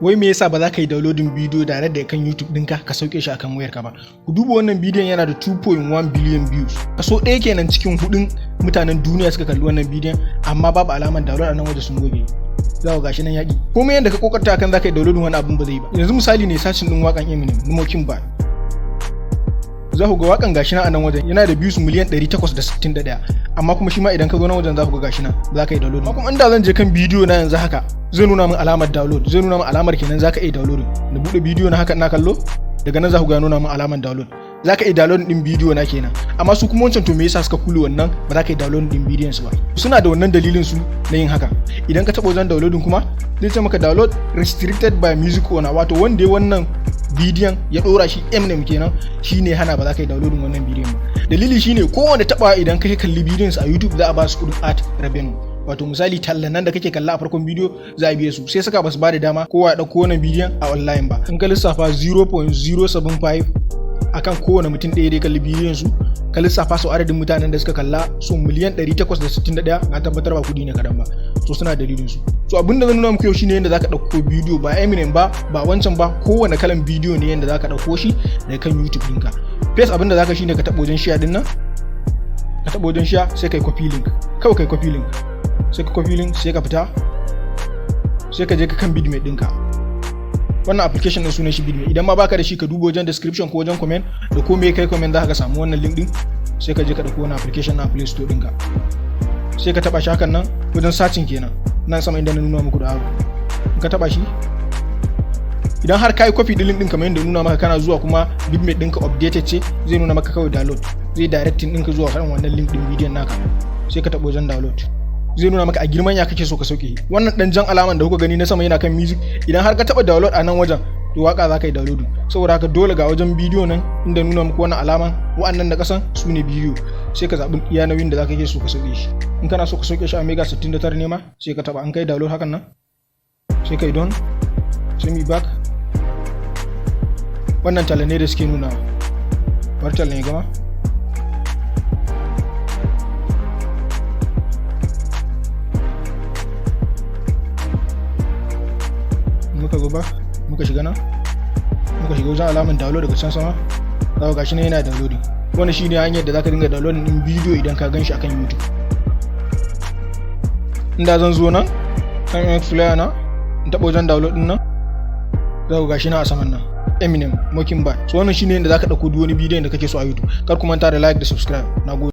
Wai me yasa ba za ka yi downloading bidiyo direct daga kan YouTube ɗinka ka sauke shi akan wayarka ba? Ku duba wannan bidiyon, yana da 2.1 billion views. Kaso ɗaya kenan cikin hudun mutanen duniya suka kalli wannan bidiyon, amma babu alamar download a nan waje, sun goge. Za ku gashi nan yaƙi. Komai yadda ka kokarta akan za ka yi downloading wani abun, ba zai ba. Yanzu misali ne, searching ɗin waƙan Eminem, Mockingbird. Za ku ga wakan gashi nan a nan wajen yana da views miliyan 861, amma kuma shi ma idan ka zo nan wajen za ku ga gashi nan za ka yi download. Kuma inda zan je kan bidiyo na yanzu haka, zai nuna min alamar download, zai nuna min alamar kenan za ka iya download. Na bude bidiyo na haka ina kallo, daga nan za ku ga nuna min alamar download, za ka iya download din bidiyo na kenan. Amma su kuma wancan, to me yasa suka kule wannan ba za ka yi download din bidiyon su ba? Suna da wannan dalilin su na yin haka. Idan ka taɓa wajen downloading kuma, zai ce maka "download restricted by music owner", wato wanda ya wannan bidiyon ya dora shi, Eminem kenan, shine hana ba za ka yi downloading wannan bidiyon ba. Dalili shine kowanne taba idan kai kalli bidiyon su a YouTube, za a ba su kudin ad revenue, wato misali tallan nan da kake kalla a farkon bidiyo, za a biya su. Sai saka basu ba da dama kowa ya dauko wannan bidiyon a online ba. In ka lissafa 0.075 akan kowane mutum ɗaya da ya kalli bidiyon su, ka lissafa su adadin mutanen da suka kalla su miliyan 861, na tabbatar ba kuɗi ne kaɗan ba. So suna dalilin su. So abinda zan nuna muku yau shine yadda zaka ɗauko bidiyo, ba Eminem ba, ba wancan ba, kowane kalan bidiyo ne, yadda zaka ɗauko shi daga kan YouTube ɗinka. First, abinda zaka shine ka taɓa wajen share ɗin nan, ka taɓa wajen share, sai kai copy link. Kawai kai copy link, sai ka copy link, sai ka fita, sai ka je ka kan Vidmate ɗinka. Wannan application din sunan shi Vidmate. Idan ma baka da shi, ka duba wajen description ko wajen comment da ko me kai comment, za ka samu wannan link din. Sai ka je ka dauko wannan application na Play Store ɗinka, sai ka taba shi hakan nan wajen searching kenan, nan sama inda na nuna muku da abu. In ka taba shi, idan har kai copy din link din kamar yadda nuna maka, kana zuwa kuma Vidmate ɗinka updated ce, zai nuna maka kawai download, zai directing ɗinka zuwa kan wannan link din bidiyon naka. Sai ka taba wajen download, zai nuna maka a girman ya kake so ka sauke. Wannan dan jan alaman da kuka gani na sama yana kan music. Idan har ka taba download a nan wajen, to waka za ka yi download. Saboda haka dole ga wajen bidiyo nan inda nuna muku wannan alaman, wa'annan da kasan su ne bidiyo. Sai ka zaɓi iya nauyin da za ka ke so ka sauke shi. In kana so ka sauke shi a mega 69 ne ma, sai ka taba an kai download hakan nan, sai kai don sai mi back. Wannan talla ne da suke nuna, bar talla ne gama. Muka zo ba, muka shiga nan, muka shiga wajen alaman download daga can sama, za ka gashi ne yana downloading. Wannan shine hanyar da zaka dinga downloading din bidiyo idan ka gan shi akan YouTube. Inda zan zo nan kan MX Player na, in taɓa wajen download din nan, za ku gashi na a saman nan, Eminem, Mockingbird. So wannan shine yadda zaka ɗauko duk wani bidiyon da kake so a YouTube. Kar ku manta da like da subscribe. Nagode.